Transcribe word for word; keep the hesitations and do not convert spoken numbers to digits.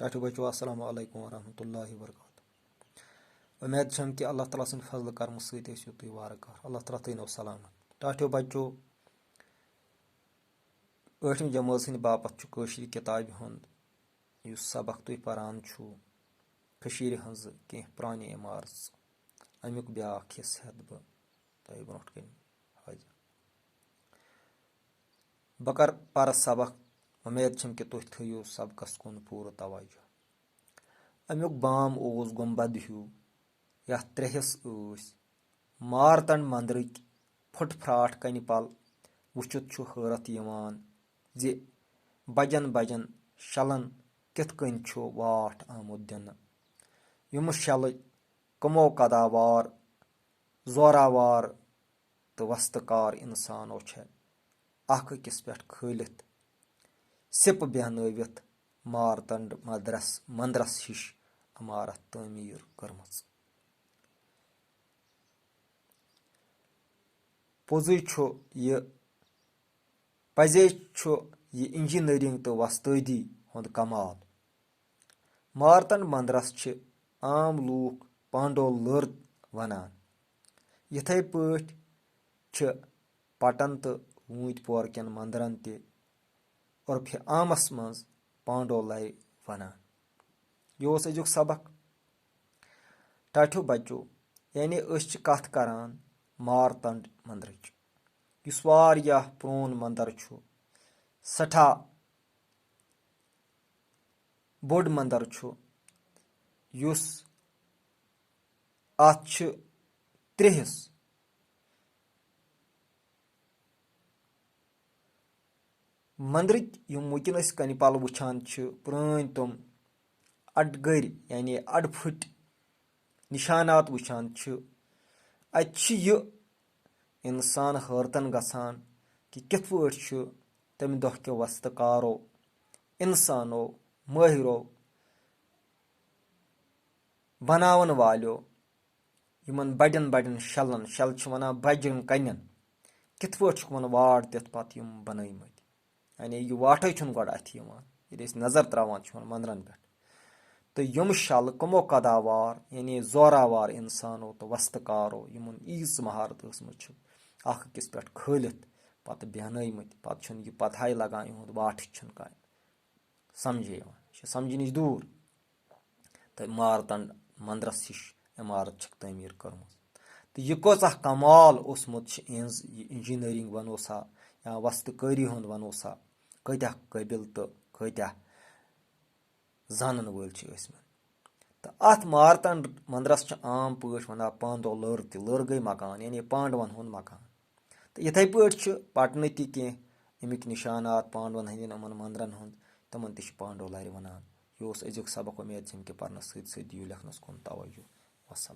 ٹاٹھیو بچو، السلام علیکم ورحمۃ اللہ وبرکاتہ۔ امید چھم کہ اللہ تعالیٰ سٕنٛدِ فضلہٕ کرمہٕ سۭتۍ ٲسِو تُہۍ وارٕ کارٕ۔ اللہ تعالیٰ تھٲینو سلامت۔ ٹاٹھیو بچو، ٲٹھمہِ جمٲژ ہٕنٛدِ باپتھ چھُ کٲشرِ کِتابہِ ہُنٛد یُس سبق تُہۍ پران چھِو، کٔشیٖرِ ہٕنٛزٕ کینٛہہ پرٛانہِ عمارژٕ، اَمیُک بیٛاکھ حصہٕ ہٮ۪تھ بہٕ تۄہہِ برونٛٹھ کَنہِ حٲضِر۔ بہٕ کَرٕ پَرٕ سبق۔ اُمید چھَم کہِ تُہۍ تھٲیِو سبقَس کُن پوٗرٕ توجہ۔ اَمیُک بام اوس گُنبد ہیوٗ، یَتھ ترٛےٚ حصہٕ ٲسۍ۔ مارتنڈ مندرٕکۍ پھُٹ پھراٹھ کنہِ پل وُچھِتھ چھُ حٲرتھ یِوان زِ بجن بجن شلن کِتھ کٔنۍ چھُ واٹھ آمُت دِنہٕ۔ یِمہٕ شلہٕ کمو قداوار، زوراوار تہٕ وستہٕ کار انسانو چھےٚ اکھ أکِس پٮ۪ٹھ کھٲلِتھ سِپہٕ بیہنٲوِتھ مارتنڈ مدرس، مندرس ہِش عمارت تعمیٖر کٔرمٕژ۔ پوٚزُے چھُ یہِ، پزے چھُ یہِ انجینئرنگ تہٕ وۄستٲدی ہُنٛد کمال۔ مارتنڈ مندرس چھِ عام لوٗکھ پانڈو لٔر ونان۔ یِتھے پٲٹھۍ چھِ پٹن تہٕ ووٗنتۍ پور کٮ۪ن مندرن تہِ عرفِ عامس منٛز پانڈو لرِ ونان۔ یہِ اوس أزیُک سبق۔ ٹاٹھیو بچو، یعنی أسۍ چھِ کتھ کران مارتنڈ مندرٕچ، یُس واریاہ پرون مندر چھُ، سٮ۪ٹھاہ بوٚڑ مندر چھُ، یُس اتھ چھِ ترٛےٚ حصہٕ۔ مندرٕکۍ یِم وٕنکیٚن أسۍ کنہِ پل وٕچھان چھِ، پرٲنۍ تِم اڈگٔرۍ یعنی اڈ پھٕٹۍ نشانات وٕچھان چھِ، اتہِ چھِ یہِ انسان حٲرتن گژھان کہِ کِتھ پٲٹھۍ چھُ تمہِ دۄہ کیو وستہٕ کارو، انسانو، مٲہرو، بناون والیو یِمن بڑٮ۪ن بڑٮ۪ن شلن، شل چھِ ونان بجٮ۪ن کنٮ۪ن، کِتھ پٲٹھۍ چھِکھ یِمن واٹھ دِتھ پتہٕ یِم بنٲومٕتۍ؟ یعنی یہِ واٹھے چھُنہٕ گۄڈٕ اتھِ یِوان۔ ییٚلہِ أسۍ نظر تراوان چھِ یِمن مندرن پٮ۪ٹھ، تہٕ یِم شلہٕ کمو قداوار یعنی زوراوار انسانو تہٕ وستہٕ کارو یِمن ییٖژ مہارت ٲسمٕژ چھِ اکھ أکِس پٮ۪ٹھ کھٲلِتھ پتہٕ بیہنٲومٕتۍ، پتہٕ چھُنہٕ یہِ پتہٕے لگان یِہُنٛد واٹھ چھُنہٕ کانٛہہ سمجھے یِوان، یہِ چھِ سمجھِ نِش دوٗر۔ تہٕ مارتنڈ مندرس ہِش عمارت چھکھ تعمیٖر کٔرمٕژ۔ تہٕ یہِ کۭژاہ کمال اوسمُت چھِ اِہِنٛز یہِ انجینئرنگ ونو سا یا وستہٕ کٲری ہُنٛد ونو سا، کۭتیاہ قٲبِل تہٕ کۭتیاہ زانن وٲلۍ چھِ ٲسمٕتۍ۔ تہٕ اتھ مارتنڈ مندرس چھِ عام پٲٹھۍ ونان پانڈو لٔر تہِ، لٔر گٔے مکان، یعنی پانڈون ہُنٛد مکان۔ تہٕ یِتھے پٲٹھۍ چھِ پٹنہٕ تہِ کینٛہہ اَمِکۍ نشانات پانڈون ہٕنٛدٮ۪ن یِمن مندرن ہُنٛد، تِمن تہِ چھِ پانڈو لرِ ونان۔ یہِ اوس أزیُک سبق، اُمید چھم کہِ پرنس سۭتۍ سۭتۍ دِیِو لیکھنس کُن توجہ۔ وسلام۔